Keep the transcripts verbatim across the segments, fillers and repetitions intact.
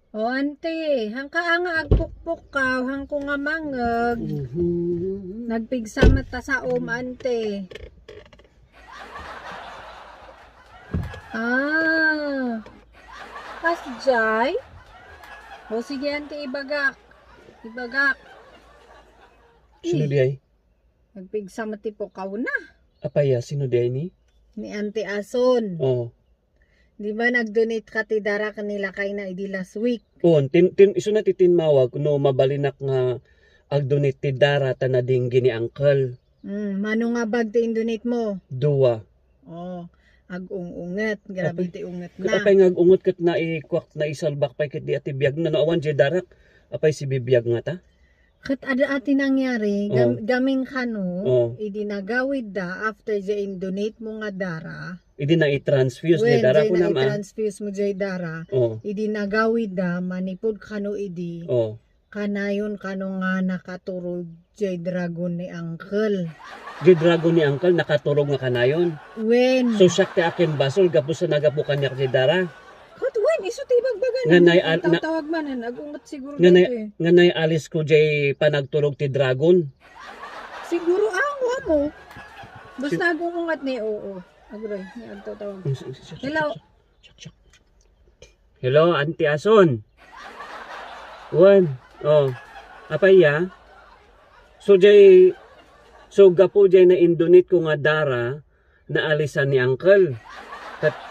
O, ante, hangka nga agpukpukkaw, hangko nga mangeg. Mhm. Nagpigsa met ta saom, ante. Ah. Kasjay? O, sige, ante, ibagak. Ibagak. Sino di ay? Nagpigsa met ti pukawna. Apaya, sino di ay ni? Ni Ante Ason. Oo. Di ba nag-donate ka ti dara ken ni lakayna idi last week? Oo, tin, tin, isu na ti tinmawag no mabalinak nga ag-donate ti dara ta nadinggi ni uncle. Hmm, mano nga bag ti in-donate mo? Dua. Oh, ag-ung-unget. Grabe ti unget na. Ket apay nga ag-unget ket naikuak, naisalbak pay ket di ati biag na no awan jay darak. Apay sibibiag nga ta? Ket ada ati nangyari, gam-, gamin kano, idi nagawid da, after jay in-donate mo nga dara, idi naitransfuse jay dara, wen, jay naitransfuse mo jay dara, idi nagawid da, manipud kano idi, kanayon kano nga nakaturog jay dragon ni uncle. Jay dragon ni uncle, nakaturog nga kanayon? Wen. So, siak ti akin basol, gapu sa nagapu kaniak jay dara? Ket wen, isu ti ibagbaga na. Nga nay-, al-, na-, tawag man, ag-unget siguro nga nay-, daytoy. Nga nay-alis ko jay panagturog ti dragon. Siguro, ah, amo. Basta si- ag-unget ni, oo. Agroy, ni agtawtawag. Mm, si-, si-, si-, Hello. Siak, siak. Hello, Auntie Ason. Wen, oh, apay ya? So, jay, so, gapu jay na-in-donate ko nga dara, naalisan ni uncle. Ket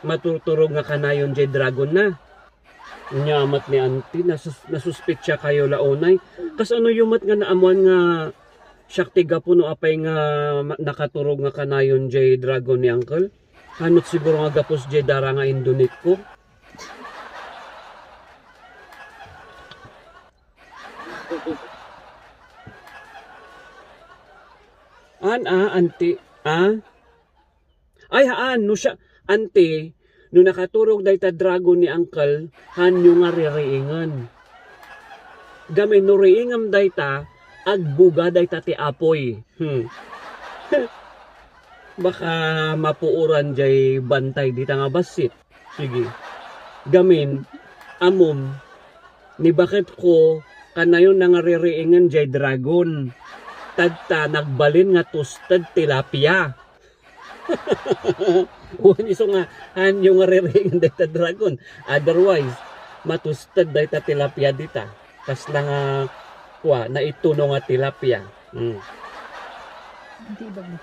maturturog nga kanayon jay dragon na. Nya met ni auntie, nasus-, nasuspetsa kayo la unay. Kasano yo met nga naammuan nga siak ti gapu no apay nga ma-, nakaturog nga kanayon jay dragon ni uncle? Haan met siguro nga gapu jay dara nga in-donate ko. Haan, ah, auntie, ah? Ay, haan, no siak, auntie, no nakaturog dayta dragon ni uncle, haanyo nga ririingen. Gamin no riingem dayta, agbuga dayta ti apoy. Hmm. Baka mapuoran jay bantay dita nga bassit. Sige. Gamin, ammom, ni baketko, kanayon na nga ririingen jay dragon. Tadta, nagbalin nga toasted tilapia. Wen, isu nga, haanyo nga ririingen dayta dragon. Otherwise, matoasted dayta tilapia dita. Kasla nga, kua, naituno nga tilapia. Hmm. Ante, ibagak.